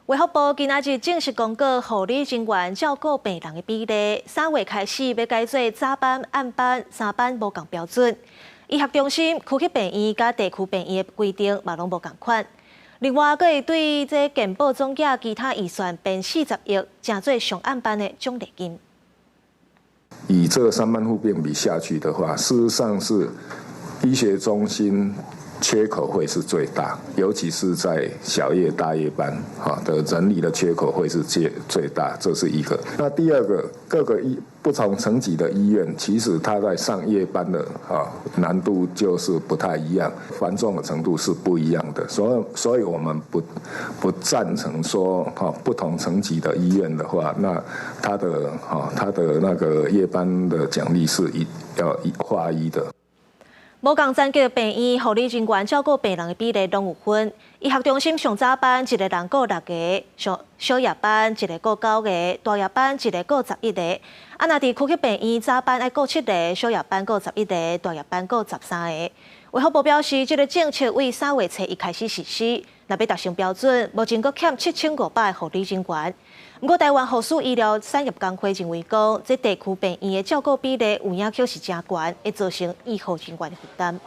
衛福部今仔日正式公告護理人員照顧病人的比例，3月開始欲改做早班、暗班三班無仝標準。醫學中心、區域病院佮地區病院的規定嘛攏無仝款。另外，閣會對這健保總額其他預算編40億，成做上暗班的獎勵金。以這個三班負病比下去的話，事實上是醫學中心缺口會是最大，尤其是在小夜、大夜班，哈的人力的缺口會是最最大，這是一個。那第二個，各個醫不同層級的醫院，其實它在上夜班的啊難度就是不太一樣，繁重的程度是不一樣的。所以我們不贊成說，哈不同層級的醫院的話，那它的那個夜班的獎勵是要一劃一的。無仝層級病院護理人員照顧病人的比例攏有分，醫學中心上早班一個人顧六个，上小夜班一個顧九个，大夜班一個顧11個。啊，若佇區域病院早班愛顧七个，小夜班顧11個，大夜班顧13個。衛福部表示，這个政策為3月初一開始實施，若欲達成標準，目前閣欠7500个護理人員。毋過，台灣護士醫療產業工會認為講，這地區病院的照顧比例有影響是誠懸，會造成醫護人員的負擔。